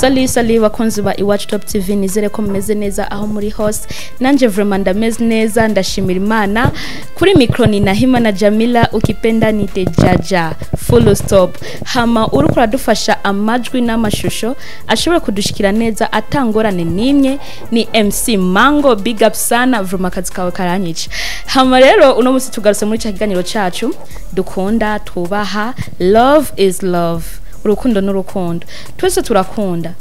Salut, salut bakunzi ba Iwacu Top TV, nizere ko mumeze neza aho muri hose. Nanje vraiment ndameze neza, ndashimira Imana. Kuri micro ni Nahima na Jamila, ukipenda nite Jaja, full stop. Hama uriko uradufasha amajwi n'amashusho ashobora kudushikira neza atangorane nimwe ni MC Mango. Big up sana vraiment, akazi kawe karanyica. Hama rero uno musi tugarutse muri cya kiganiro cacu dukunda, tubaha, Love is Love, urukundo n'urukundo. Twese turakunda,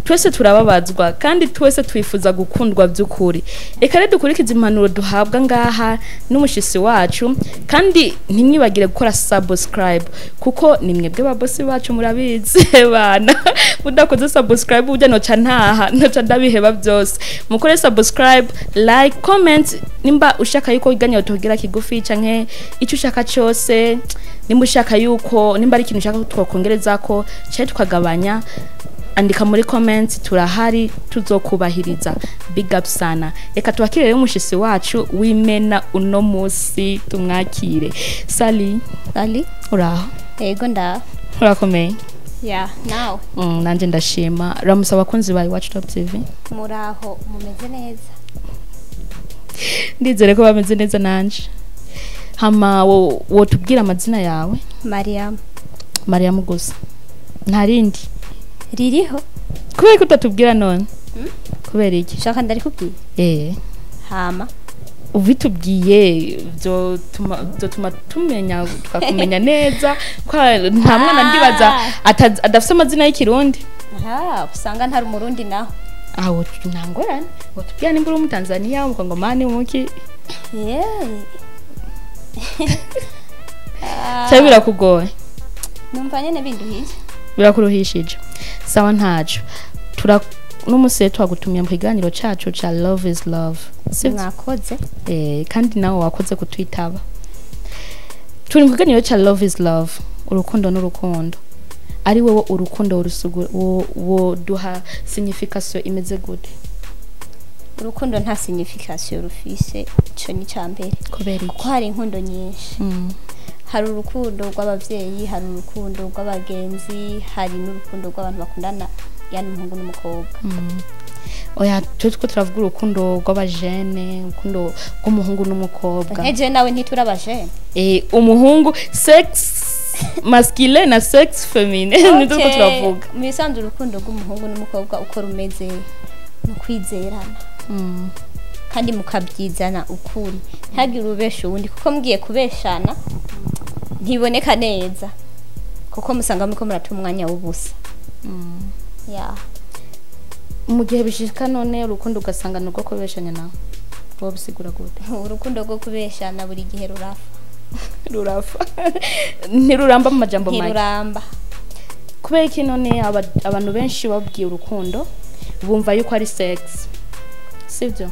twese turababazwa, kandi twese twifuza gukundwa by'ukuri. Reka rero dukurikize impanuro duhabwa ngaha n'umushisi wacu, kandi ntimwibagire gukora subscribe kuko ni mwebwe babosi bacu, murabizi bana. Mudakoze subscribe ujya noca ntaha, noca ndabiheba byose. Mukore subscribe, like, comment nimba ushaka yuko iganiro tugira kigufi canke icyo ushaka cyose, nimba ushaka yuko, nimba ari ikintu ushaka ko twakongerezako cyangwa tukagabanya, andika muri comments, turahari tuzokubahiriza. Big up sana. Reka twakire rero umushisi wacu w'imena uno musi, tumwakire. Sali. Ali. Uraho? Ego, nda. Urakomeye? Ya, nawe? Nanje ndashima. Ramusa abakunzi ba Iwacu Top TV. Muraho, mumeze neza? Ndizere ko bameze neza nanje. Hama wo wotubwira amazina yawe? Mariam. Mariam gusa, nta rindi? Ririho. Kubera ko utatubwira none? Kubera iki? Shaka ndarikubwiye? Eh. Hama Ubitubwiye byotuma tumenya, tukakumenya neza ko nta mwana ndibaza adafise amazina y'Ikirundi. Aha, usanga ntari Umurundi naho. Aho nta ngorane, wotubwira nimba uri Umutanzania, Umukongomani, umuki. Cyangwa birakugoye? Numva nyene binduhije. Birakuruhishije? Sawa, ntaco. Tura n'umunsi rero twagutumiye mu kiganiro cacu ca Love is Love, sivyo? Mwakoze. Kandi nawe wakoze kutwitaba. Turi mu kiganiro ca Love is Love, urukundo n'urukundo. Ari wowe, urukundo wo duha signification imeze gute? Urukundo nta signification rufise, ico ni ca mbere. Kubera iki? Kuko hari inkundo nyinshi. Hari urukundo rw'abavyeyi, hari urukundo rw'abagenzi, hari n'urukundo rw'abantu bakundana, yani umuhungu n'umukobwa. Oya, twe two turavuga urukundo rw'abajene, urukundo rw'umuhungu n'umukobwa. Nkeje nawe ntiturabajene. Umuhungu, sexe masculin na sexe féminin, nitwo two turavuga. Mu bisanzwe urukundo rw'umuhungu n'umukobwa uko rumeze ni ukwizerana kandi mukabyizana ukuri, ntihagire ubesha uwundi, kuko mugiye kubeshana ntiboneka neza, kuko musanga muriko murata umwanya w'ubusa ya. Mu gihe bishika none urukundo ugasanga ni urwo kubeshanya, nawe wowe bisigura gute? Urukundo rwo kubeshana buri gihe rurafa. Rurafa, ntiruramba mu majambo make. Ntiruramba. Kubera iki none abantu benshi babwiye urukundo bumva yuko ari sex, sibyo?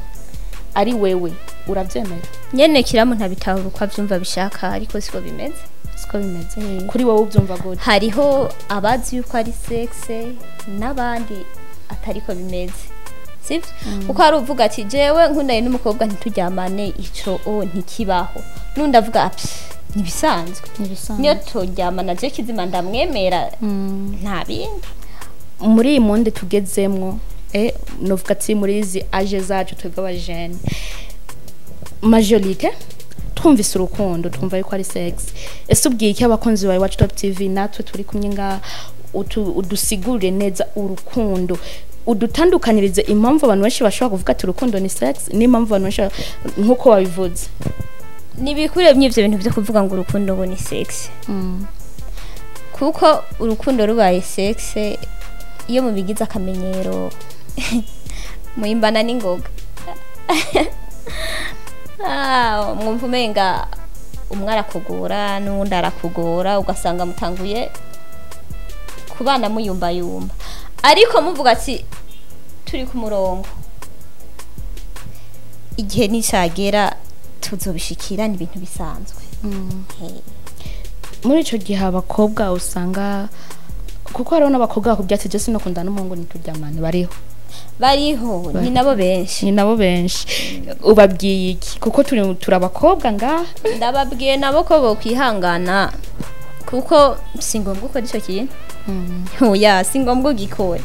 Ari wewe urabyemera? Nyene kiramu ntabitahura uko avyumva bishaka, ariko siko bimeze. Siko bimeze? Kuri wowe ubyumva gute? Hariho abazi yuko ari sexe n'abandi atariko bimeze, sivyo? Kuko hari uvuga ati: "Jewe nkundanye n'umukobwa ntituryamane, ico o ntikibaho." N'undi avuga ati: "Ntibisanzwe." Ntibisanzwe. Niyo turyamana je kizima ndamwemera, nta bindi. Muri iyi monde tugezemwo, novuga ati muri izi âge zacu twebwe abajene, majorité twumvise urukundo twumva yuko ari sex. Ese ubwiye iki abakunzi bawe Iwacu Top TV natwe turi kumwe nga udusigurire neza urukundo, udutandukanirize impamvu abantu benshi bashobora kuvuga ati urukundo ni sex n'impamvu abantu benshi nk'uko wabivuze? Nibikure ivyo bintu vyo kuvuga ngo urukundo ngo ni sex, kuko urukundo rubaye sex, iyo mubigize akamenyero muyimbana n'ingoga. Ah, mwumva umenga umwe arakugora n'uwundi arakugora, ugasanga mutanguye kubana muyumbayumba. Ariko muvuga ati turi ku murongo, igihe nicagera tuzobishikira, ni ibintu bisanzwe. Hey. Muri ico gihe abakobwa usanga, kuko hariho n'abakobwa bakubwira ati: "Je sinokunda n'umuhungu ntituryamane." Bariho. Bariho, ni nabo benshi. Ni nabo benshi. Ubabwiye iki, kuko turi abakobwa ngaha? Ndababwiye nabo ko bokwihangana, kuko si ngombwa ukora ico kintu. Oya, si ngombwa ugikore.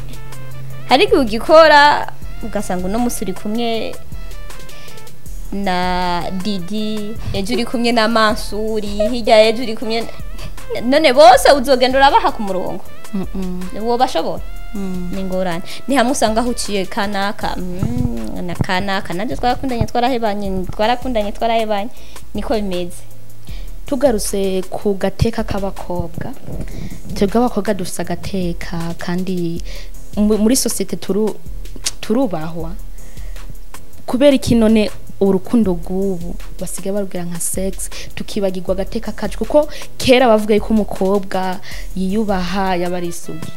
Hari igihe ugikora ugasanga uno musi uri kumwe na Didi, ejo uri kumwe na Mansuri, hirya ejo uri kumwe none bose uzogenda urabaha ku murongo, wobashobora? Ni ingorane. Ni hamwe usanga aho uciye kanaka, na kanaka nanjye twarakundanye twarahebanye, twarakundanye twarahebanye, niko bimeze. Tugarutse ku gateka k'abakobwa, twebwe abakobwa dufise agateka kandi muri société turubahwa. Kubera iki none urukundo rw'ubu basigaye barubwira nka sex, tukibagirwa agateka kacu? Kuko kera bavuga yuko umukobwa yiyubaha yaba ari isugi,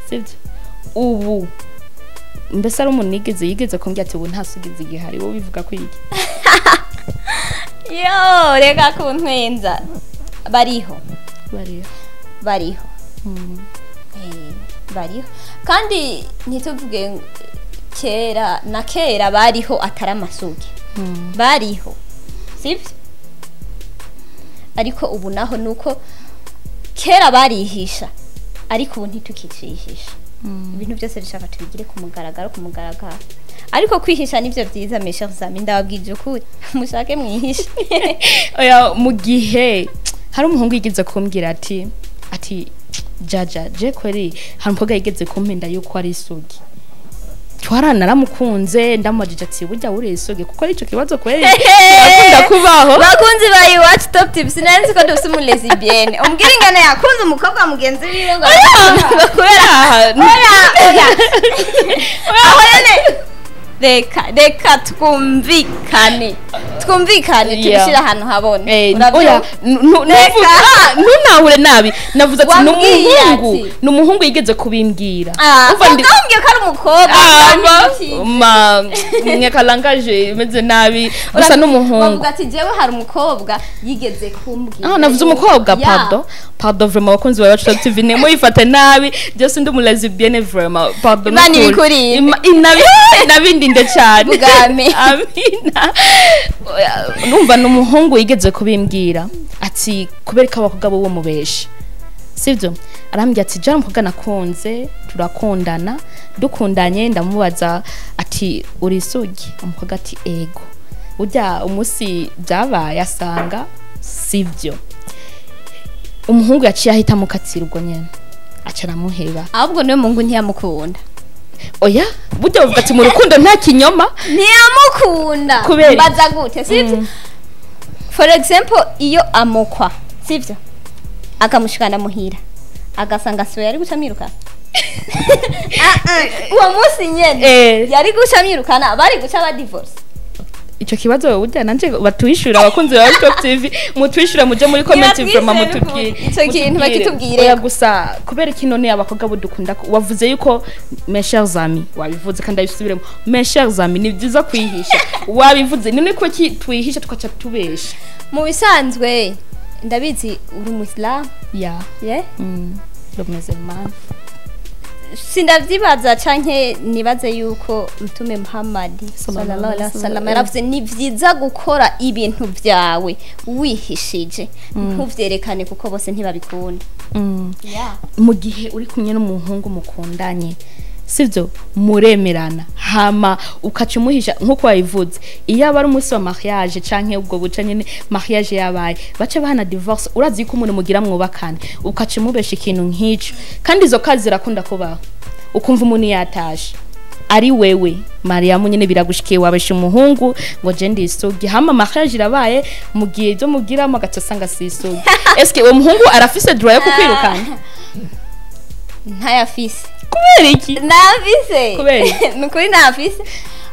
sibyo? Ubu mbese ari umuntu yigeze kumbwira ati ubu nta sugi zigihari. Wowe bivuga ko iki? Yo, reka kuntwenza, bariho. Bariho. Bariho. Bariho kandi ntituvuge kera na kera bariho atari amasugi, bariho, sibyo? Ariko ubu naho nuko kera barihisha, ariko ubu ntitukicishisha. Ibintu byose dushaka tubigire ku mugaragaro, ku mugaragaro. Ariko kwihisha nibyo byiza, mes chers amis, ndababwije ukuri, mushake mwihishe. Oya, mu gihe hari umuhungu yigeze kumbwira ati jaja je kweri hari umukobwa yigeze kumpenda yuko ari isugi, twaranaramukunze, ndamubajije ati burya uri isugi? Kuko ari ico kibazo kweri kirakunda kubaho. Bakunzi ba Iwacu Top TV, sinari nzi ko dufise umu lesbienne. Umbwire ingene yakunze umukobwa mugenzi wiwe ngo kubera oya oya, aho nyene reka twumvikane, twumvikane, tubishyire ahantu habona. Urabyumva? Oya, ntunahure nabi, navuze ati ni Wambwiye umuhungu. ati. Ni umuhungu yigeze kubimbwira. Ah, Umva ukambwiye ko ari umukobwa. Ah, kandi ma mwekalangaje imeze nabi gusa n'umuhungu. Bavuga ati jewe hari umukobwa yigeze kumbwira. Ah, navuze umukobwa. Ya. Pardon, pardon, vraiment, abakunzi ba Iwacu Top TV nimuyifate nabi, byose ndi umulesbienne, vraiment pardon. Imana Nukuri. ibikurinde. Inabindinde cyane. Bugame. Amina. Oya, numva ni umuhungu yigeze kubimbwira ati kubera ko abakobwa bo mubesha, sibyo? Arambwira ati jya umukobwa nakunze turakundana, dukundanye ndamubaza ati uri isugi? Umukobwa ati ego. Burya umunsi byabaye asanga sibyo, umuhungu yaciye ahita amukatira ubwo nyene, aca aramuheba. Ahubwo niwe muhungu ntiyamukunda. Oya, burya bavuga ati mu rukundo nta kinyoma. Ntiyamukunda. Kubera iki? Mbaza gute, sibyo? For example, iyo amukwa, sibyo, akamushikana muhira agasanga siwe, yari guca amwirukana. Ah, ah, uwo munsi nyene yari guca amwirukana, bari guca ba divorce. Ico kibazo burya nanje batwishura, abakunzi ba Top TV mutwishura, muje muri comment Nibatwishure vraiment n'ukuri. mutubwire. Ico kintu Mutubwire. bakitubwire. Oya, gusa kubera iki none abakobwa budukunda wavuze yuko, mes chers amis, wabivuze kandi abisubiremo, mes chers amis, ni byiza kwihisha, wabivuze, none ko ki twihisha tukaca tubesha? Mu bisanzwe ndabizi uri umusilamu. Ya. Yeah? Rumeze man. Sindavyibaza canke nibaze yuko Mtume Muhammad Sallallahu sallallahu alaihi wasallam wasallam yaravuze ni vyiza gukora ibintu vyawe wihishije, ntuvyerekane, kuko bose ntibabikunda. Yeah. Mu gihe uri kumwe n'umuhungu mukundanye, sivyo, muremerana, hama ukaca umuhisha nkuko wabivuze, iyo aba ari umunsi wa mariage canke ubwo buca nyene mariage yabaye baca bahana divorce, urazi ko umuntu mugira mwubakane ukaca umubesha ikintu nk'ico, kandi izo kazi zirakunda kubaho, ukumva umuntu yatashe ari wewe Mariamu nyene biragushikiye, wabesha umuhungu ngo je ndi isugi, hama mariage irabaye, mu gihe ibyo mugiramo agaca asanga si isugi, eske uwo muhungu arafise droit yo kukwirukana? Ntayafise. Kubera iki? Ntayafise. Kubera iki? Nukuri ntayafise.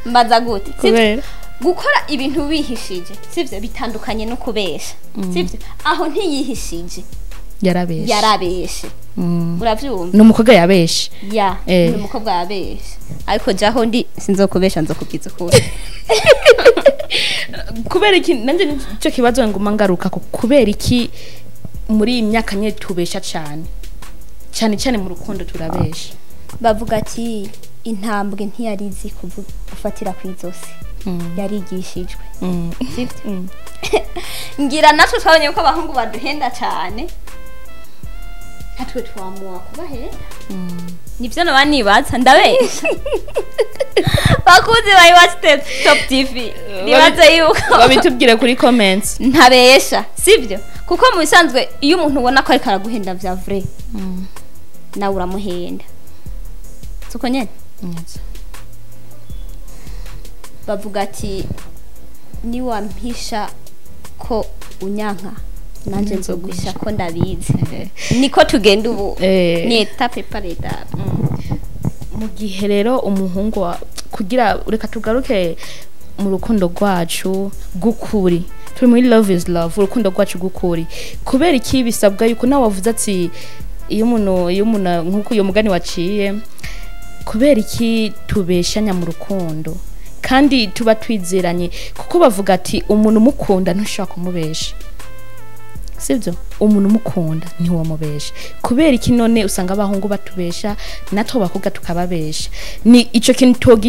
Mbaza gute, sivyo? Kubera Gukora ibintu wihishije, sivyo, bitandukanye no kubesha, sivyo? Aho ntiyihishije. Yarabeshe. Yarabeshe. Uravyumva? Ni umukobwa yabeshe. Ya. Ni umukobwa yabeshe, ariko jaho ndi sinzokubesha, nzokubwiza ukuri. Kubera iki nanjye nicyo kibazo nguma ngaruka ko kubera iki muri iyi myaka nyine tubesha cyane cyane cyane mu rukundo turabesha? Bavuga ati intambwe ntiyari izi gufatira ku izosi, yarigishijwe, sivyo? Ngira natwe twabonye ko abahungu baduhenda cyane, natwe twamuwa kubahenda. Nivyo noba nibaza, ndabesha? Bakunzi ba Iwacu Top TV, nibaze yuko babitubwire kuri comments. Ntabesha, sibyo? Kuko mu bisanzwe iyo umuntu ubona ko ariko araguhenda vya vrai, nawe uramuhenda, siko nyene? Bavuga ati niwampisha ko unyanka, nanje nzoguhisha ko ndabizi. Niko tugenda ubu, ni étape par étape. Mu gihe rero umuhungu kugira, reka tugaruke mu rukundo rwacu gukuri, turi muri love is love, urukundo rwacu gukuri, kubera iki bisabwa yuko nawe wavuze ati iyo umuntu nk'uko uyo mugani waciye, kubera iki tubeshanya mu rukundo kandi tuba twizeranye? Kuko bavuga ati umuntu umukunda ntushobora kumubesha, sibyo? Umuntu umukunda ntiwamubesha. Kubera iki none usanga abahungu batubesha, natwe abakobwa tukababesha? Ni ico kintu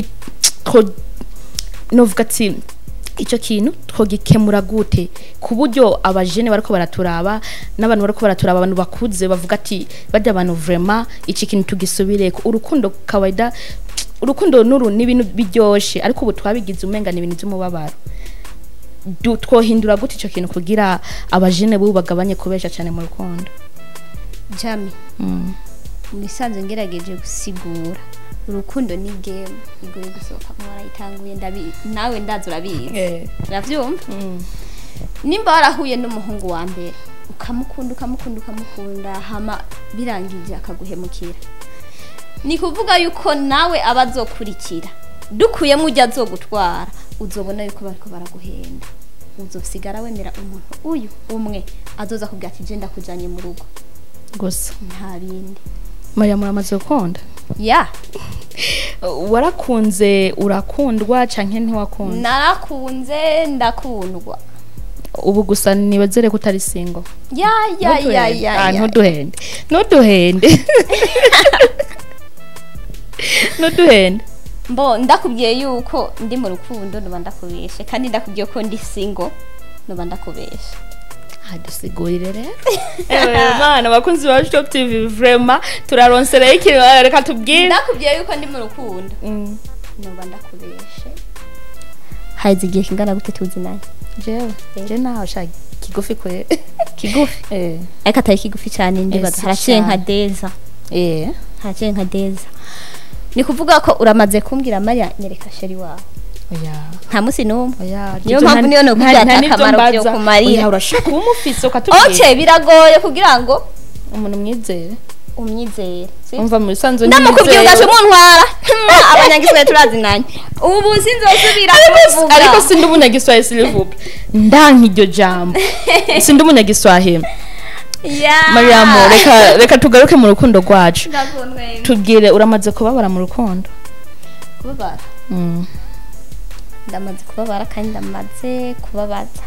novuga ati ico kintu twogikemura gute, ku buryo abajene bariko baraturaba n'abantu bariko baraturaba, abantu bakuze, bavuga ati bajya abantu vraiment iki kintu tugisubireko? Urukundo kawaida, urukundo nuru ni ibintu biryoshe, ariko ubu twabigize umenga ni ibintu by'umubabaro. Twohindura gute ico kintu kugira abajene bubu bagabanye kubesha cyane mu rukundo? Jami, mu bisanzwe ngerageje gusigura, urukundo ni game igoye gusohoka warayitanguye. Ndabi nawe ndazi urabizi, uravyumva. Nimba warahuye n'umuhungu wa mbere, ukamukunda, ukamukunda, ukamukunda, hama birangije akaguhemukira, ni kuvuga yuko nawe aba azokurikira dukuyemo ujya azogutwara, uzobona yuko bariko baraguhenda, uzosigara wemera umuntu uyu umwe azoza kubwira ati je ndakujanye mu rugo. Gusa. Nta bindi. Mariya, muramaze gukunda? Ya. Warakunze, urakundwa, canke ntiwakunze? Narakunze, ndakundwa. Ubu gusa nibazere ko utari single. Ya. Ah, Ya. Ntuduhende, ntuduhende, ntuduhende. Mbo ndakubwiye yuko ndi mu rukundo nuba ndakubeshe, kandi ndakubwiye ko ndi single nuba ndakubeshe. Dusigurire rero. Ewe mana, abakunzi ba Shop TV, vraiment turaronsereye ikintu, reka tubwire. Ndakubwiye yuko ndi mu rukundo nuba ndakubeshe. Haize igihe kingana gute tuzinanye? Jewe, je nawe sha kigufi kwe. Kigufi? Eh. Ariko atari kigufi cyane, ndibaza Si haraciye nka cane. deza. Eh. Haraciye nka deza. Ni kuvuga ko uramaze kumbwira: "Mariya, nyereka chéri wawe." Oya. Nta munsi n'umwe. Oya. Niyo mpamvu niyo nokubwira ati akamaro byo kumarira. Oya, urashaka kuba umufise ukatubwira. Okay, biragoye kugira ngo umuntu mwizere. Umwizere, si? Umva, mu bisanzwe Ndamukubwiye ntiyizeye. ugaca umuntwara. Abanyagiswahili turazinanye, ubu sinzosubira kuvuga. Ariko sindi umunyagiswahili, s'il vous plaît, ndanka iryo jambo, sindi umunyagiswahili. Ya. Mariamu, reka tugaruke mu rukundo rwacu. Ndakundwa. Tubwire, uramaze kubabara mu rukundo? Kubabara? Mm. Ndamaze kubabara kandi ndamaze kubabaza,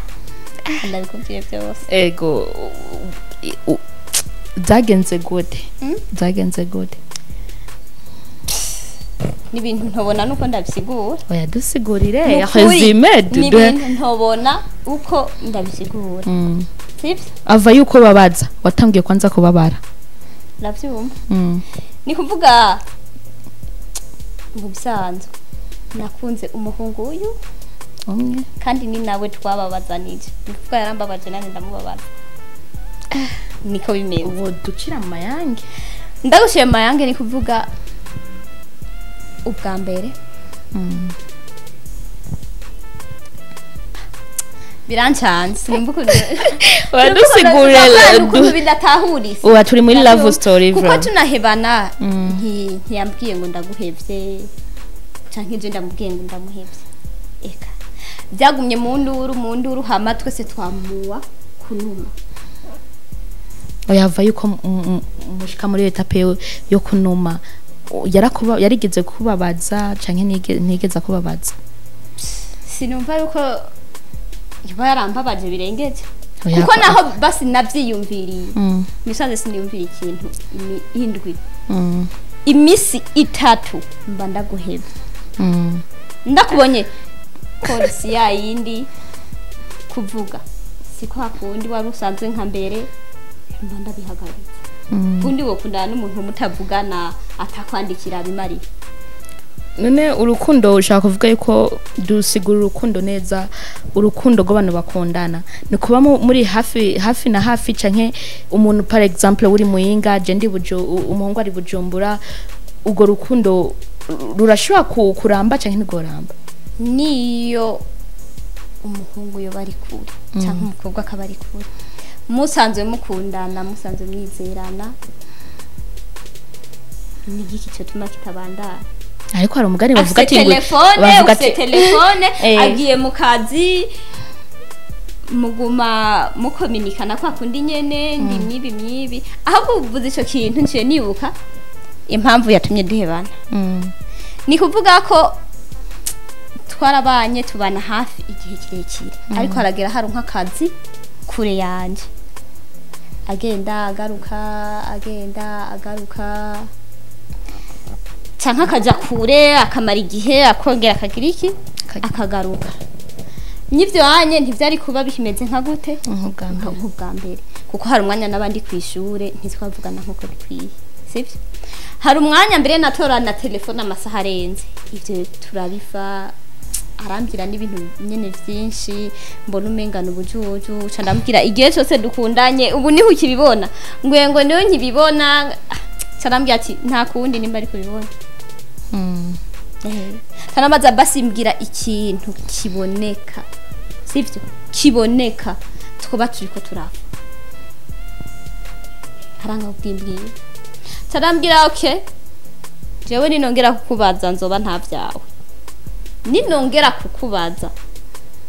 ndabikubwiye byose. Ego, byagenze gute? Mm? Byagenze gute? N'ibintu ntobona nuko ndabisigura. Oya, dusigurire. Ni ukuri, Résumé. N'ibintu ntobona uko ndabisigura, sibyo? Ava yuko babaza, watangiye kwanza kubabara. Urabyumva? Ni kuvuga mu bisanzwe nakunze umuhungu uyu Umwe. kandi ni nawe twababazanije. Ni kuvuga yarambabaje, nanjye ndamubabaza, niko bimeze. Ubu ducira mu mayange. Ndagushiye mu mayange, ni kuvuga ubwa mbere birancanze, sinumva ukuntu Uradusigurira. ukuntu bidatahurise. Ubu turi muri love story. Kuko Vraiment. tunahebana, ntiyambwiye ngo ndaguhevye canke je ndamubwiye ngo ndamuhevye. Eka, byagumye mu nduru, mu nduru, hama twese twamuwa kunuma. Oya, ava yuko mushika muri étape yo kunuma, yarakuba yarigeze kubabaza canke ntigeze kubabaza? Sinumva yuko yoba yarambabaje birengeje. Oya, kuko naho basi navyiyumviriye, misanze siniyumvira ikintu indwi, imisi 3 mba ndaguhevye. Ndakubonye polisi ya yindi kuvuga siko hakundi wari usanzwe nka mbere, mba ndabihagaritse. Ubundi wokundana n'umuntu mutavugana, atakwandikira, bimariye? None urukundo, ushaka kuvuga yuko dusigura urukundo neza, urukundo rw'abantu bakundana ni kuba muri hafi hafi na hafi, canke umuntu, par exemple, uri Muyinga, je ndi umuhungu ari Bujumbura, urwo rukundo rurashobora kuramba canke ntigoramba? Niyo umuhungu yoba ari kure cyangwa umukobwa akaba ari kure, musanzwe mukundana, musanzwe mwizerana, ni igiki cyotuma kitabandana? Ariko hari umugani bavuga afite ati telefone, bavuga ufite ati telefone, agiye mu kazi, muguma mukominikana kwa kundi nyene, ndi myibi myibi. Ahubwo uvuze ico kintu, nciye nibuka impamvu yatumye duhebana. Ni kuvuga ko twarabanye, tubana hafi igihe kirekire, ariko haragera hari nk'akazi kure yanje, agenda agaruka, agenda agaruka, canke akaja kure akamara igihe, akongera akagira iki, akagaruka. N'ivyo anye ntivyari kuba bikimeze nka gute? Nk'ubwa mbere. Nk'ubwa mbere, kuko hari umwanya n'abandi kw'ishure ntitwavugana nk'uko bikwiye, sibyo? Hari umwanya mbere natora na telefone amasaha arenze. Ivyo turabifa, arambwira n'ibintu nyene vyinshi mbona umengana ubujuju. Ca ndamubwira, igihe cyose dukundanye ubu niho ukibibona? Ngwe ngo niho nkibibona. Ca arambwira ati nta kundi nimba ari kubibona. Tanamaza basi mbwira ikintu kiboneka, sivyo? Kiboneka twuba turiko turapfa. Aranga kubwimbwira, tarambwira okay, jewe ninongera kukubaza nzoba nta vyawe, ninongera kukubaza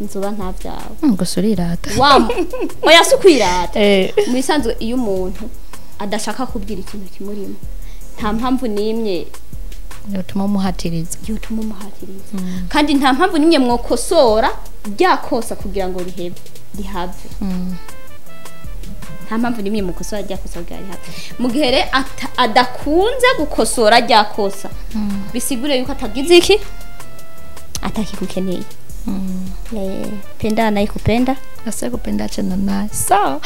nzoba nta vyawe. Gusa urirata. Wa oya, si ukwirata. Mu bisanzwe iyo umuntu adashaka kubwira ikintu kimurimo, nta mpamvu n'imwe yotuma umuhatiriza. Yotuma umuhatiriza, kandi nta mpamvu n'imwe mwokosora ryakosa kugira ngo rihebe, rihave. Nta mpamvu n'imwe mukosora ryakosa kugira rihave. Mu gihe rero adakunze gukosora ryakosa, bisigure yuko atagize iki, atakigukeneye. Penda anayekupenda. Asiyekupenda achana naye. Sawa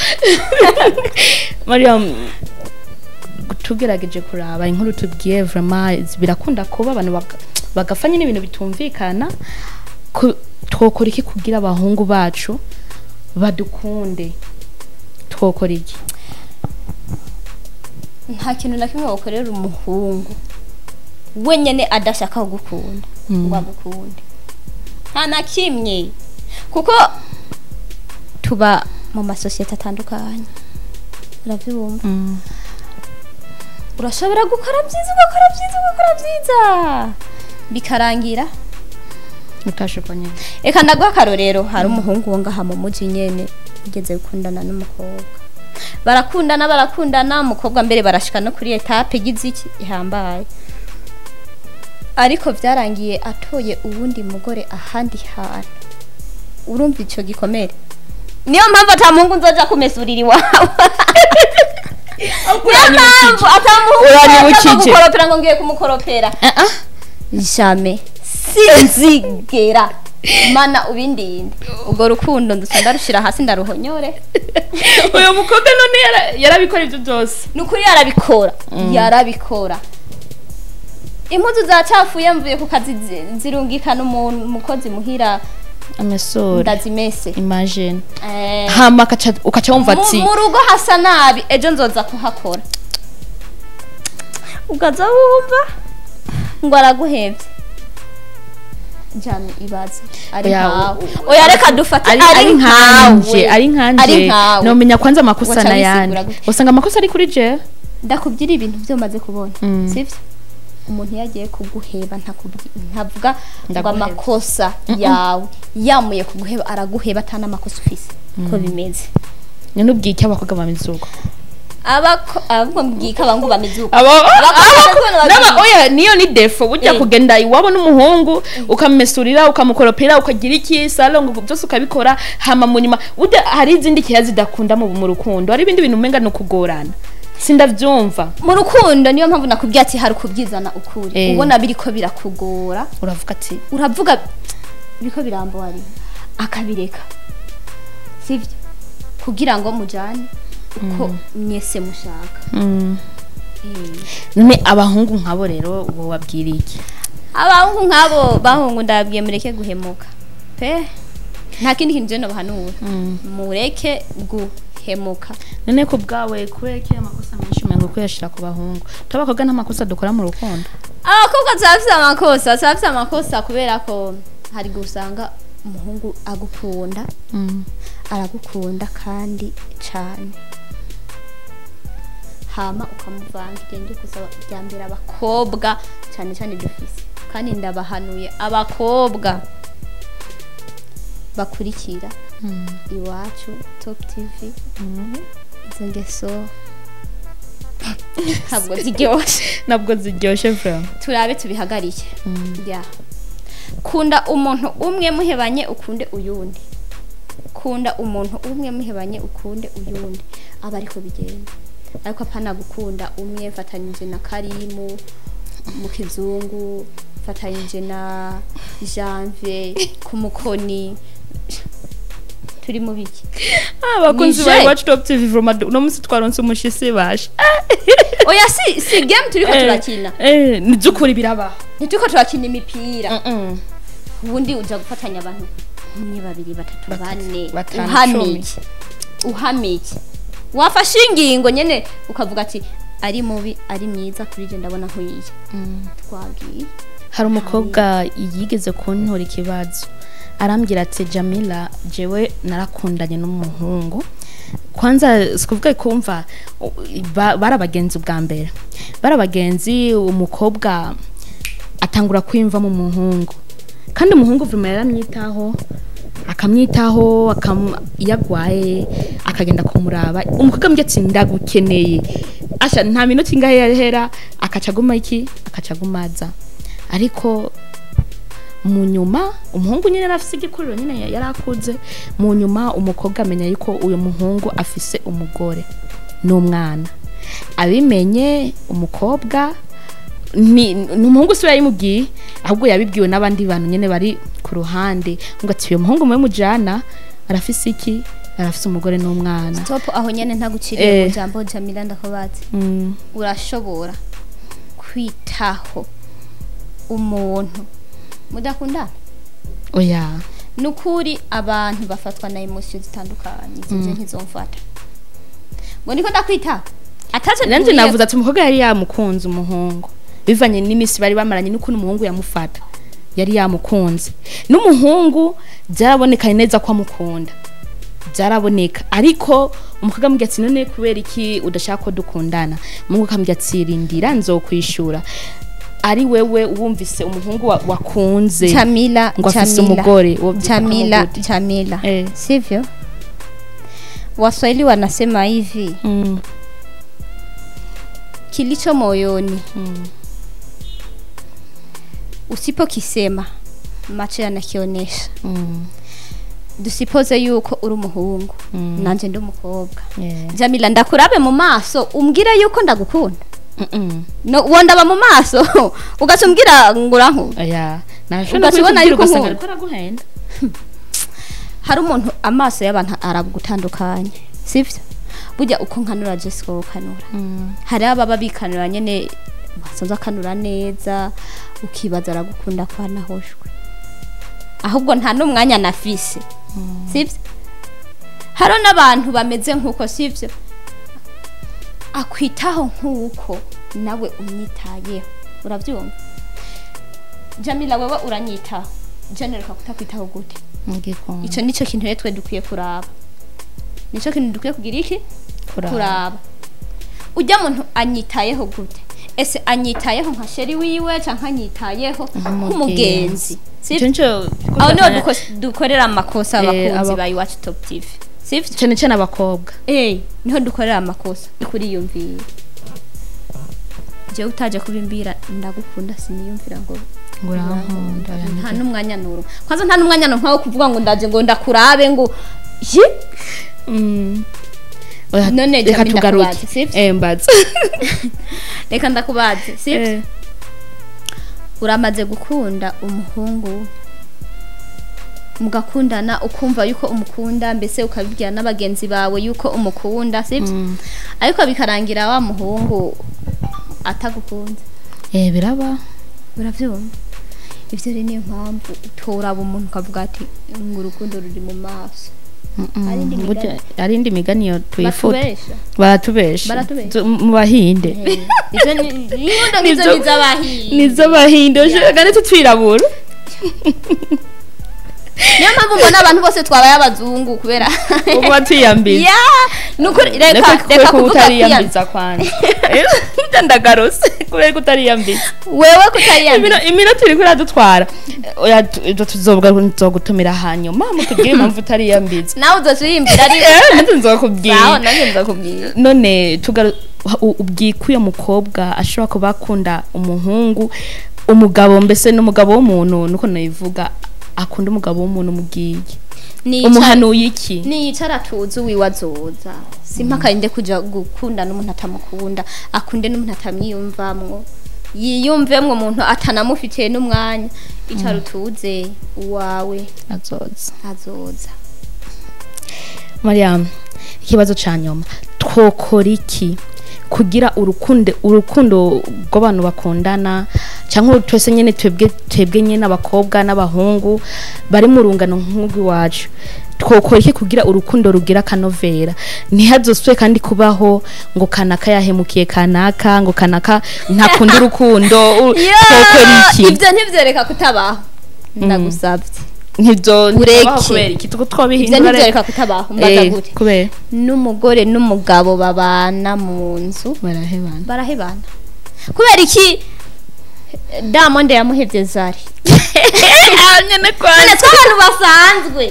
Mariam, tugerageje kuraba inkuru tubwiye, vraiment birakunda kuba abantu bagafanya n'ibintu bitumvikana. Twokora iki kugira abahungu bacu badukunde? Twokora iki? Nta kintu na kimwe wakorera umuhungu wenyene adashaka kugukunda ngo agukunde, nta na kimwe, kuko tuba mu masosiyete atandukanye, urabyumva? Urashobora gukora byiza, ugakora byiza, ugakora byiza, bikarangira utashe nyine. Eka ndaguha akarorero. Hari umuhungu wo ngaha mu muji nyene ugeze gukundana n'umukobwa, barakundana, barakundana, umukobwa mbere barashika no kuri étape igize iki, ihambaye, ariko vyarangiye atoye uwundi mugore ahandi hantu. Urumva ico gikomere? Niyo mpamvu ata muhungu nzoja kumesurira iwawe, niyo mpamvu ata muhungu nzoja Uranyibukije. gukoropera ngo ngiye kumukoropera. Jamais, sinzigera. Mana ubindinde, ubwo rukundo ndusa ndarushira hasi, ndaruhonyore. Uyu mukobwa none yarabikora ibyo byose? Ni ukuri yarabikora, yarabikora. Impuzu zacafuye mvuye ku kazi, zirungikana umuntu, umukozi muhira, amesura, ndazimese. Imagine. Hama ukaca wumva ati mu rugo hasa nabi, ejo nzoza kuhakora. Ukaza wumva ngo araguhevye. Jami, ibaze ari Oya, nkawe. Oya, reka dufate ari ari ari nkanje, nkawe, ari nkanje, ari nkawe. nomenya kwanza amakosa Waca n'ayandi. wisigura gute? Usanga amakosa ari kuri je. Ndakubwira ibintu byo maze kubona, sivyo? Umuntu iyo agiye kuguheba ntavuga ngo Ndaguheba. amakosa yawe. Yamuye kuguheba, araguheba atana amakosa ufise, ko bimeze. None ubwiye icyo abakobwa bameze uko? Abako ahubwo mbwika abangu bameze uko. Abo Abakobwa oya, niyo ni défaut burya, kugenda iwabo n'umuhungu, ukamumesurira, ukamukoropera, ukagira iki, salon byose ukabikora, hama mu nyuma burya hari izindi kiya zidakunda mu rukundo, hari ibindi bintu umenga ni ukugorana, sindavyumva. Mu rukundo niyo mpamvu nakubwiye ati hari ukubyizana ukuri. Ubona biriko birakugora, uravuga ati uravuga biriko birambuhari, akabireka, sivyo? Kugira ngo mujane. Uko mwese mushaka. None abahungu nkabo rero uwo wabwira iki? Abahungu nkabo, bahungu, ndababwiye mureke guhemuka pe. Nta kindi kintu je nobahanura, mureke guhemuka. None ku bwawe, kubera ko amakosa menshi umengo kuyashira ku bahungu, tw'abakobwa nta makosa dukora mu rukundo? Abakobwa turafise amakosa, turafise amakosa, kubera ko hari igihe usanga umuhungu agukunda, aragukunda kandi cane, hama ukamuvanga. Iryo niryo kosa rya mbere abakobwa cane cane dufise. Kandi ndabahanuye abakobwa bakurikira Iwacu Top TV, izo ngeso ntabwo ziryoshe. Ntabwo ziryoshe vraiment. Turabe tubihagarike. Ya, kunda umuntu umwe, muhebanye ukunde uyundi. Kunda umuntu umwe, muhebanye ukunde uyundi, aba ariko bigenda. Ariko apana gukunda umwe mfatanyije na Karimu mu kizungu, mfatanyije na Janvier ku Mukoni, turi mu biki? Abakunzi ba Nije. Iwacu Top TV, vraiment uno munsi twaronse umushisi basha. Oya, si game turiko turakina. Ni by'ukuri birabaho. Ntituriko turakina imipira. Ubundi uja gufatanya abantu umwe, babiri, batatu, bane, batanu, uhamike uhamike. Wafashe ingingo nyene ukavuga ati ari mubi, ari mwiza, kuri je ndabona nkwiye, twagiye. Hari umukobwa yigeze kuntora ikibazo, arambwira ati: "Jamila, jewe narakundanye n'umuhungu." Kwanza sikuvuga kumva bari abagenzi bwa mbere, bari abagenzi. Umukobwa atangura kwiyumva mu muhungu, kandi umuhungu vraiment yaramwitaho, akamwitaho, iyo agwaye akagenda kumuraba. Umukobwa ambwiye ati: "Ndagukeneye." Asha, nta minota ingahe yahera akaca aguma iki, akaca agumaza. Ariko mu nyuma umuhungu nyine yari afise igikuriro nyine, yari akuze. Mu nyuma umukobwa amenya yuko uyu muhungu afise umugore n'umwana. Abimenye umukobwa, ni umuhungu si we yabimubwiye, ahubwo yabibwiwe n'abandi bantu nyine bari ku ruhande, ngo ati: "Uyu muhungu mwe mujana arafise iki, arafise umugore n'umwana." Stop aho nyene, ntaguciriye mu jambo Jamila, ndakubaze. Urashobora kwitaho umuntu mudakundana? Oya. Nukuri abantu bafatwa na émotions zitandukanye. Izo je ntizomfata ngo niko ndakwitaho ataco Nanje duhuriyeko. Navuze ati umukobwa yari yamukunze umuhungu, bivanye n'imisi bari bamaranye n'ukuntu umuhungu yamufata, yari yamukunze. N'umuhungu byarabonekanye neza ko amukunda, byaraboneka. Ariko umukobwa amubwira ati: "None kubera iki udashaka ko dukundana?" Umuhungu akamubwira ati: "Rindira, nzokwishura." Ari wewe wumvise umuhungu wakunze Jamila, ngo afise Jamila, umugore, wovyifata Jamila, gute? Jamila, sivyo? Waswahili wanasema hivi: kilicho moyoni usipokisema macho yanakionesha. Dusipoze yuko uri umuhungu, nanje ndi umukobwa. Jamila, ndakurabe mu maso umbwire yuko ndagukunda? No wondaba mu maso ugaca umbwira ngo urankunda? Oya, nashobora Ugaca ubona kubikubwira yuko ugasanga nkunda. ariko araguhenda. Hari umuntu amaso y'abantu aragutandukanye, sivyo? Burya uko nkanura je siko ukanura. Hari ababa bikanura nyene, basanzwe akanura neza, ukibaza aragukunda kwa nahoshwe, ahubwo nta n'umwanya nafise, sivyo? Hari n'abantu bameze nk'uko, sivyo? Akwitaho nk'uko nawe umwitayeho, urabyumva? Jamila, wewe uranyitaho, je nereka kutakwitaho gute? Ngikunda. Ico nico kintu rero twe dukwiye kuraba, nico kintu dukwiye kugira iki? Kuraba. Kuraba ujya muntu anyitayeho gute. Ese anyitayeho nka chéri wiwe canke anyitayeho nk'umugenzi? Ico Sivyo? nico. Aho niho dukorera amakosa, abakunzi ba Iwacu Top TV, sivyo? Cyane cyane abakobwa. Niho dukorera amakosa kuriyumvira. Jewe utaje kubimbwira ndagukunda, siniyumvira ngo Ngo urankunda. Nta n'umwanya nuru kwanza, nta n'umwanya nkawo kuvuga ngo ndaje ngo ndakurabe ngo yi. Oya, None reka Jamila, tugaruke. ndakubaze, sivyo? Mbaza. Reka ndakubaze, sivyo? Uramaze gukunda umuhungu Mugakundana, ukumva yuko umukunda, mbese ukabibwira n'abagenzi bawe yuko umukunda, sibyo? Ariko bikarangira wa muhungu atagukunze. Biraba. Uravyumva? Ivyo rero niyo mpamvu utoraba umuntu ukavuga ati ngo urukundo ruri mu maso. Hari indi Burya migani. Ari indi migani yo tuyifuta. Batubesha. Baratubesha. Baratubesha. Mu bahinde. Ivyo ni inkundo nk'izo Nizo- ni iz'abahinde. Niz'abahinde kandi tutwirabura. Niyo mpamvu mbona abantu bose twabaye abazungu kubera Uba tuyambiza. Ya, nukuri, reka reka kuvuga Kutariyambiza kwanza. Ndagarose kubera ko utariyambiza. Wewe kutariyambiza. Iminota iri kuradutwara. Oya, tuzobwa nzogutumira hanyuma mutubwire impamvu utariyambiza. Nawe uzocuyimbira ari Nanjye nzokubwira. Sawa, nanjye nzokubwira. None ubwiko uyo mukobwa ashobora kuba akunda umuhungu, umugabo, mbese n'umugabo w'umuntu, nuko nabivuga, akunda umugabo w'umuntu, umubwiye umuhanuye iki? Niyicara tuzi uwiwe azoza. Simpaka inde kuja gukunda n'umuntu atamukunda, akunde n'umuntu atamwiyumvamwo, yiyumvemwo umuntu atanamufitiye n'umwanya. Icara utuze, uwawe azoza. Azoza. Mariam, ikibazo ca nyuma: twokora iki kugira urukundo rw'abantu bakundana, cyangwa twese nyene, twebwe nyene abakobwa n'abahungu bari mu rungano nk'urw'iwacu, twokora iki kugira urukundo rugira akanovera, ntihazosubire kandi kubaho ngo kanaka yahemukiye kanaka, ngo kanaka ntakunda urukundo? Twokora iki? Ibyo ntivyereka kutabaho, ndagusabye. Ntibyo Ureke. ntibaho kubera iki? Tuko Ibyo twabihindura. ntivyereka kutabaho. Mbaza gute? Kubera N'umugore n'umugabo babana mu nzu barahebana. Barahebana kubera iki? Diamond yamuhevye Zari. Nyene kwa None tw'abantu basanzwe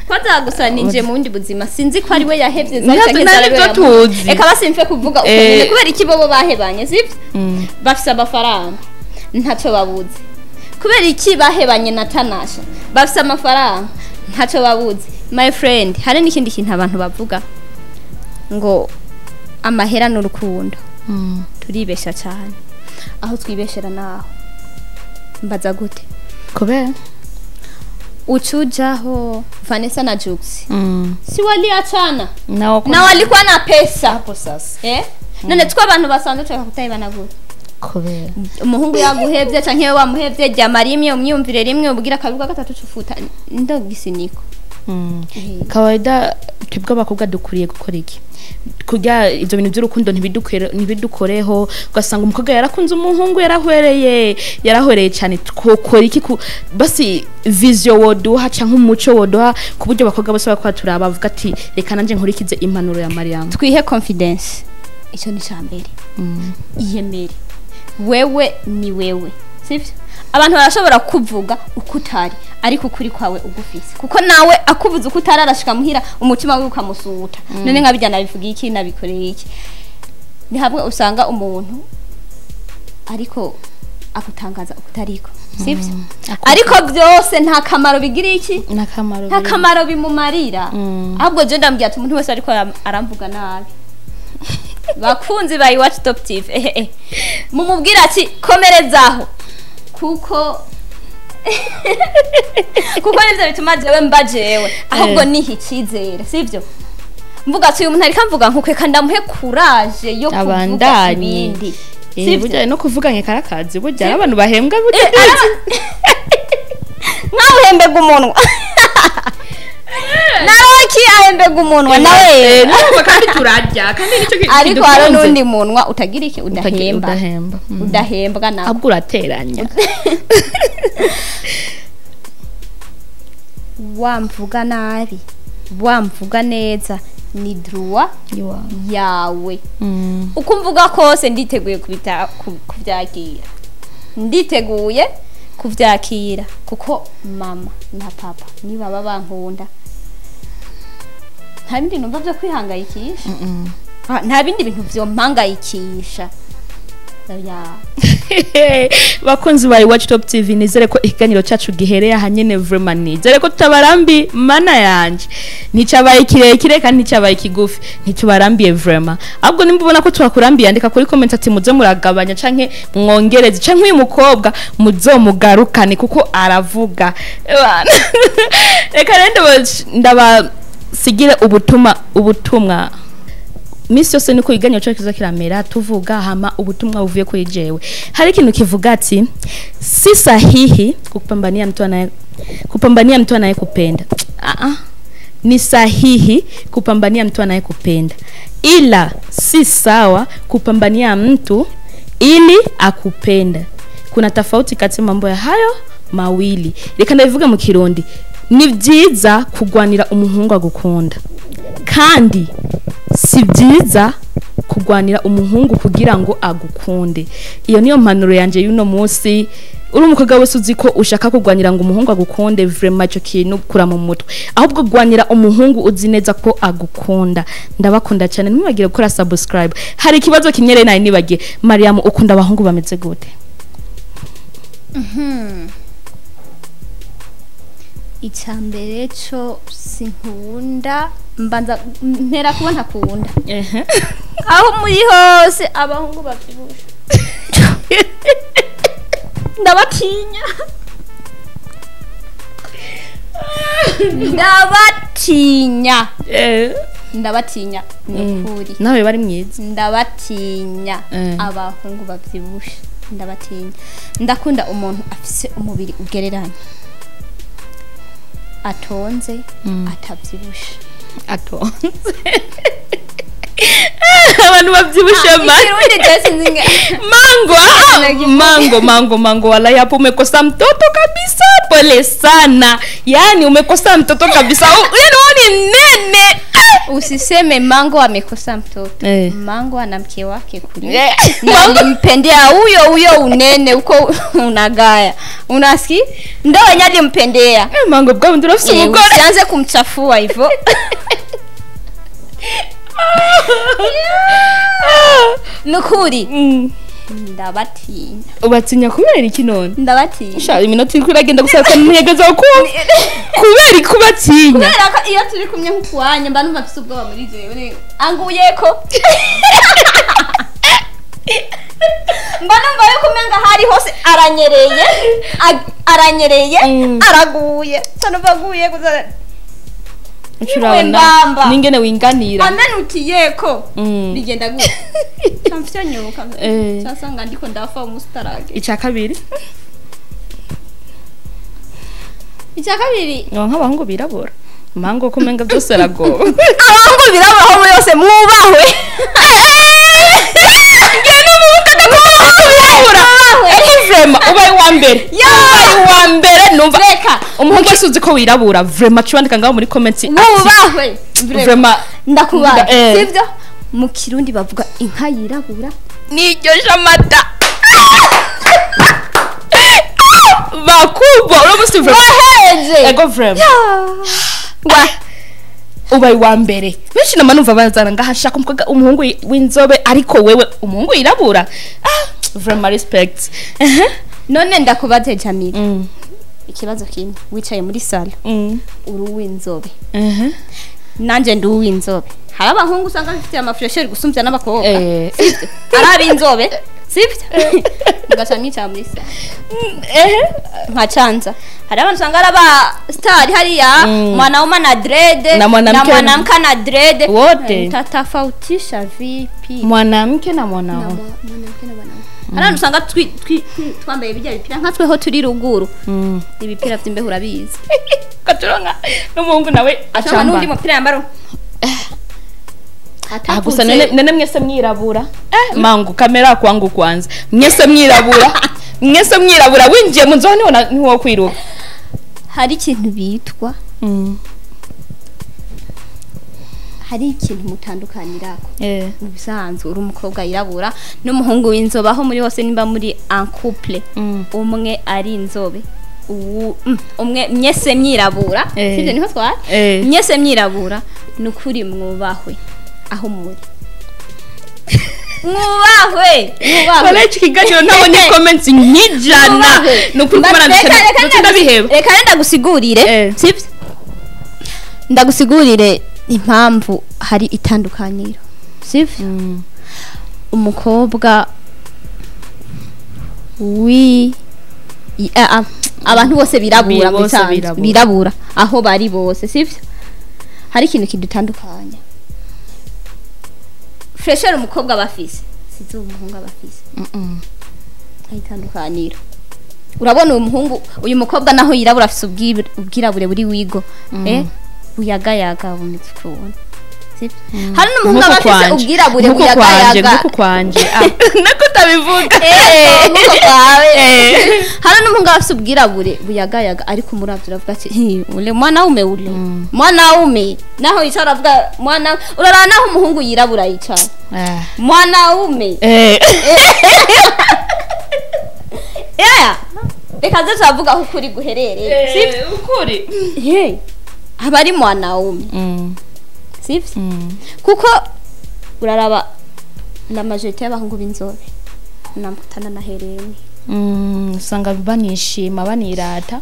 kwanza gusa ninjiye mu bundi buzima, sinzi ko ari we yahevye Zari canke Nta Zari we nibyo yamuhevye. tuzi. Eka basimfe kuvuga uko nyene. Kubera iki bobo bahebanye, sivyo? Bafise amafaranga, ntacyo babuze. Kubera iki bahebanye na Tanasha? Bafise amafaranga, ntacyo babuze. My friend, hari n'ikindi kintu abantu bavuga ngo amahera n'urukundo. Turibesha cyane. Aho twibeshera naho mbaza gute? Kubera Uchujaho Vanessa na Jux, si waliachana? Na Na walikuwa na pesa. Hapo sasa. None twe abantu basanzwe tushaka kutayibana gute? Kubera Umuhungu yaguhevye canke wewe wamuhevye, ryama rimwe, umyumvire rimwe, ubwira kabiri, bwa gatatu cufuta ndogisiniko. Kawaida twebwe abakobwa dukuriye gukora iki kurya ivyo bintu by'urukundo ntibidukoreho, ugasanga umukobwa yarakunze umuhungu, yarahwereye cyane? Twokora iki basi vision woduha canke umuco woduha ku buryo abakobwa bose bakora turaba bavuga ati reka nanje nkurikize impanuro ya Mariam? Twihe confidence, icyo ni mbere. Iyemere, wewe ni wewe, sivyo? Abantu barashobora kuvuga uko utari, ariko ukuri kwawe ugufise, kuko nawe akuvuze uko utari arashika muhira umutima wiwe ukamusuta. None nkabijya nabivuga iki, nabikoreye iki? Ni hamwe usanga umuntu ariko akutangaza uko utariko, sivyo? Ariko byose nta kamaro bigira iki? N'akamaro. Nta kamaro bimumarira. Ahubwo je ndambwira ati umuntu wese ariko aramvuga nabi, bakunzi ba Iwacu Top TV, mumubwira ati komerezaho, kuko nivyo bituma jewe mba jewe. Ahubwo niha icyizere, sivyo? Mvuga ati uyu muntu ariko amvuga nkuko, reka ndamuhe courage yo kuvuga Abandanye. ibindi. Sivyo? Burya no kuvuga nke karakazi, burya hari abantu bahembwa burya. Nkawe uhembega umunwa, nawe ki ahembega umunwa nawe. Nurumva kandi turarya kandi nicyo Ariko hari kidutunze. n'undi munwa utagira iki, udahemba. Udahemba. Udahembwa nawe. Ahubwo urateranya. Wamvuga nabi, wamvuga neza, ni droit yawe. Uko mvuga kose nditeguye kubyakira, nditeguye kuvyakira, kuko mama na papa nibaba bankunda nta bindi numva byo kwihangayikisha. Ah, nta bindi bintu vyompangayikisha. Ya. Bakunzi ba Iwacu Top TV, nizere ko ikiganiro cyacu gihereye aha nyene. Vraiment nizere ko tutabarambi. Mana yanje, nticabaye kirekire kandi nticabaye kigufi, ntitubarambiye vraiment. Ahubwo nimba ubona ko tubakurambiye, andika kuri comment ati muze muragabanya canke mwongereze, canke uyu mukobwa muzomugarukane kuko aravuga. Ebana. Reka rero ndabasigire ubutumwa. Misi yose niko iganiro cyo kiza kiramera, tuvuga hama ubutumwa buvuye kuri jewe. Hari ikintu kivuga ati si sahihi kupambania mtu anayekupenda. Ah ah, ni sahihi kupambania mtu anayekupenda, ila si sawa kupambania mtu ili akupenda. Kuna tofauti kati mambo ya hayo mawili. Reka ndabivuge mu Kirundi: ni byiza kugwanira umuhungu agukunda, kandi si byiza kugwanira umuhungu kugira ngo agukunde. Iyo niyo mpanuro yanje y'uno munsi. Uri umukobwa wese uzi ko ushaka kugwanira ngo umuhungu agukunde, vraiment icyo kintu kura mu mutwe. Ahubwo gwanira umuhungu uzi neza ko agukunda. Ndabakunda cyane, ntimwibagire gukora subscribe. Hari ikibazo kimwe rero nari nibagiye: Mariam, ukunda abahungu bameze gute? Icya mbere cyo sinkunda, mbanza mpera kuba ntakunda aho muri hose abahungu babyibushe, ndabatinya, ndabatinya. Ndabatinya ni ukuri. Nawe bari mwiza. Ndabatinya. Abahungu babyibushe ndabatinya. Ndakunda umuntu afise umubiri ugereranye, atonze, atabyibushe. Atonze, abantu babyibushe ma Ikirundi je sinzi Mango, ah, mango mango mango, wala hapo umekosa mtoto kabisa, pole sana. Yani umekosa mtoto kabisa. Yani wewe ni mnene. Ah! Usiseme Mango amekosa mtoto. Mango ana mke wake kule. Na Mango alimpendea huyo huyo unene uko unagaya. Unasikia? Ndo wenye alimpendea. Mango, bwa bundi urafise umugore. Usianze kumchafua hivyo. Nukuri. Ndabatinya. Ubatinya kubera iki none? Ndabatinya. Sha, iminota iriko iragenda gusa ko ntegeza kumva kubera ikubatinya. Kubera ko iyo turi kumwe nk'ukuwanya mba numva mfise ubwoba muri jewe anguyeko, mba numva yuko umenga hari hose aranyereye, aranyereye. Araguye, sa numva aguye gusa. Urabona mbamba. N'ingene winganira. Ananukiyeko bigenda gutya mfyonyoka, cyasanga ndiko ndafa umusitarage. Icya kabiri? Icya kabiri? Ngo nk'abahungu birabura, mango ko umenga byose aragowe. Abahungu birabaho muri yose mwubahwe. Ngiye n'umuhungu wirabura. Eko vraiment ubaye uwa mbere. Ubaye uwa mbere numva. Reka. Umuhungu wese uzi ko wirabura, vraiment cubandika ngaho muri comment ati mwubahwe. Vraiment. Ndakubaha, sibyo? Mu Kirundi bavuga inka yirabura niryosha amata. Bakubwa uno musi vraiment. Waheje. Ego vraiment. Wa ubaye uwa mbere. Benshi nama numva bazana ngaha shaka umukobwa, umuhungu w'inzobe, ariko wewe umuhungu wirabura, ah, vraiment respect. None ndakubaze Jamila, ikibazo kimwe: wicaye muri salo, uri uw'inzobe, nanje ndi uw'inzobe. Hari abahungu usanga bafite amafuresheri gusumbya n'abakobwa. Sibyo? Ari ab'inzobe, sibyo? Mugaca mwicara muri salo nkacanza. Hari abantu usanga ari aba star hariya, mwanaume na dread Na mwanamke. Na mwanamke na dread. Wote. Mtatofautisha vipi? Mwanamke na mwanaume. Mwanamke na mwanaume. Hari abantu usanga twambaye bijya bipira nka tweho turi ruguru, ibipira vy'imbeho urabizi. Katuronka n'umuhungu nawe acamba n'undi acamba mupira yambara. Ah, gusa nene mwese mwirabura, mangu kamera kwangu kwanza, mwese mwirabura, mwese mwirabura, winjiye mu nzu niho niho kwiruka. Hari ikintu bitwa, hari ikintu mutandukanirako. Mu bisanzwe uri umukobwa yirabura n'umuhungu w'inzobe, aho muri hose nimba muri en couple, umwe ari inzobe, umwe mwese myirabura, sibyo? Niho twari. Mwese myirabura, ni ukuri mwubahwe aho muri. Mwubahwe, mwubahwe. Wala iki kiganiro ntabonye comments nk'ijana. Ni ukuri kumara ndabiheba. Reka ndagusigurire, sivyo? Ndagusigurire impamvu hari itandukaniro, sivyo? Umukobwa abantu bose birabura, birabura aho bari bose, sivyo? Hari ikintu kidutandukanya. Fresher umukobwa bafise, sizo umuhungu abafise. Itandukaniro. Urabona uyu muhungu, uyu mukobwa naho yirabura afise ubwirabure buri wigo, buyagayaga bumeze ukuntu. Sivyo? Hari n'umuhungu abafise ubwirabure buyagayaga. Nkuko kwanje. Nako tabivuga. Nkuko kwawe. Hari n'umuhungu abafise ubwirabure buyagayaga ariko umuravyo uravuga ati ule mwanaume ule. Mwanaume. Naho yicara avuga mwana, urarana naho umuhungu yirabura yicara. Mwanaume. Yeah. Reka nze turavuga aho ukuri guherereye. Sivyo? Ukuri. Aba ari mwanaume. Sivyo? Kuko uraraba la majorité y'abahungu b'inzobe namutana na hereni. Usanga banishima banirata.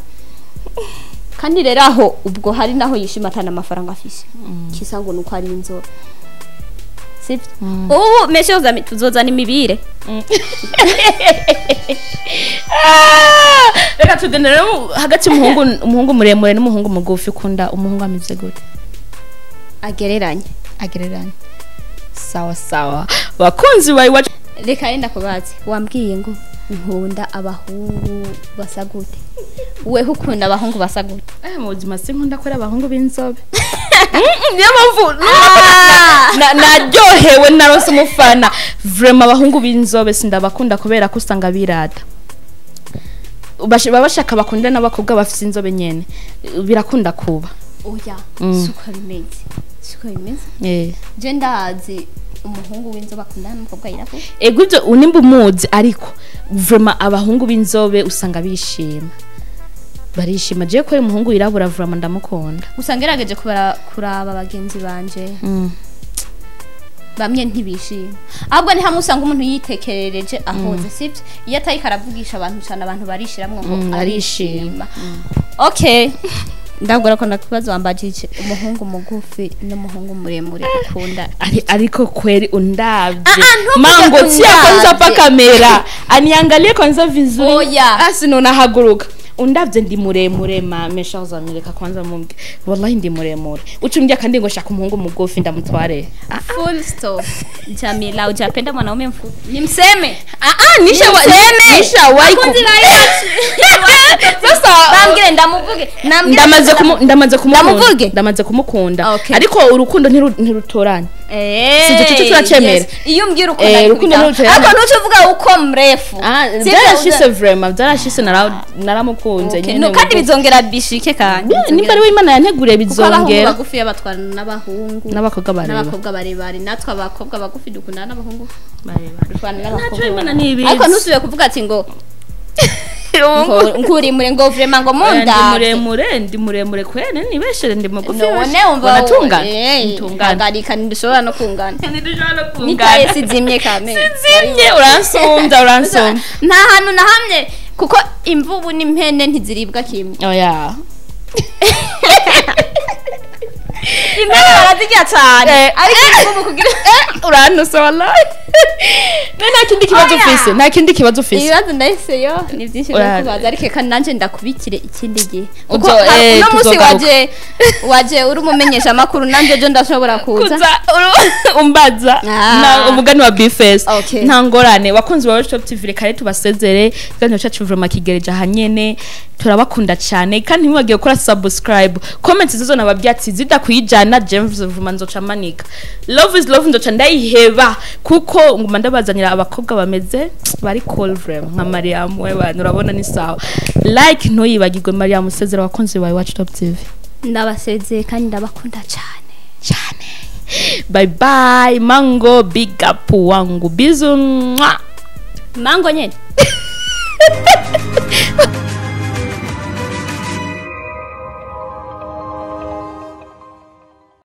Kandi rero aho ubwo hari naho yishima atana amafaranga afise. Kisa ngo nuko ari inzobe. Sivyo? Ubu mes chers amis tuzozana imibire. Reka tugendere hagati umuhungu muremure n'umuhungu mugufi. Ukunda umuhungu ameze gute? Agereranye. Agereranye. Sawa sawa. Bakunzi bawe reka yenda kubaze. Wambwiye ngo nkunda abahungu basa gute? Wewe ukunda abahungu basa gute? Mu buzima sinkunda ko ari abahungu b'inzobe. Niyo mpamvu naryohewe naronse umufana. Vraiment abahungu b'inzobe sindabakunda kubera ko usanga birata. Baba bashaka bakunda n'abakobwa bafise inzobe nyene. Birakunda kuba. Oya, suko bimeze. Suko bimeze? Je ndazi umuhungu w'inzobe akundana n'umukobwa yirabura. Ego ibyo unimba umuzi ariko vraiment abahungu b'inzobe usanga bishima. Barishima. Je ko umuhungu yirabura vraiment ndamukunda. Usanga ngerageje kuraba bagenzi banje. Bamwe ntibishima. Ahubwo ni hamwe usanga umuntu yitekerereje ahoze, sivyo? Iyo atari karavugisha abantu cyane abantu barishiramwe ngo arishima. Okay. Ndabwira ko ndakubaza wambajije umuhungu mugufi n'umuhungu muremure ukunda. Ariko kweli undavye. Mango tia kwanza pa kamera. Aniangalie kwanza vizuri. Asi nona haguruka. Undavye ndi muremure ma mes chers amis reka kwanza mumbwe. Wallahi ndi muremure. Ucumbya kandi ngo shaka umuhungu mugufi ndamutware. Full stop. Jamila ujapenda mwanaume mfupi. Nimseme. Nisha wai ku. Sasa bambwire ndamuvuge. Ndamaze kumukunda. Ariko urukundo ntirutorana. Sivyo cyo turacemera. Iyo umbwira urukundo ariko ntucuvuga uko mrefu. Byarashise vraiment, byarashise naramukunze nyene. Kandi bizongera bishike kandi. Nimba ari we Imana yanteguriye bizongera. Abahungu bagufi abatwara n'abahungu. N'abakobwa barebare. N'abakobwa barebare. Natwe abakobwa bagufi dukundana n'abahungu barebare. Dukundana n'abakobwa. Ariko ntusubiye kuvuga ati ngo nguri mure ngo vraiment ngo munda ndi muremure kwene nibeshere ndi mugufi none umva natungana ngarika ndushobora no kungana nitaye sizimye kame sizimye uransumba nta hantu na hamwe kuko imvubu n'impene ntiziribwa kimwe. Oya impene barazirya cyane ariko imvubu kugira urantusa wallahi. Nta kindi kibazo ufise, nta kindi kibazo ufise. Ibibazo ndahise yo ni byinshi byo ariko kandi nanje ndakubikire ikindi gihe. Kuko no musi waje uri umumenyesha makuru nanje jo ndashobora kuza umbaza na umugani wa Bface. Nta ngorane wakunzi wa Shop TV reka tubasezere ikiganiro cyacu vraiment kigereje ahanyene. Turabakunda cyane kandi ntimubagiye gukora subscribe, comments zizo nababyatsi zidakwijana James vraiment nzoca manika. Love is love nzoca ndayiheba kuko nguma ndabazanira abakobwa bameze bari cool vraiment nka Mariam we bantu urabona ni sawa. Like ntuyibagirwe Mariam usezera abakunzi bawe Iwacu Top TV. Ndabasezeye kandi ndabakunda cyane cyane. Bye bye Mango, big up wangu bizu. Mango nyene.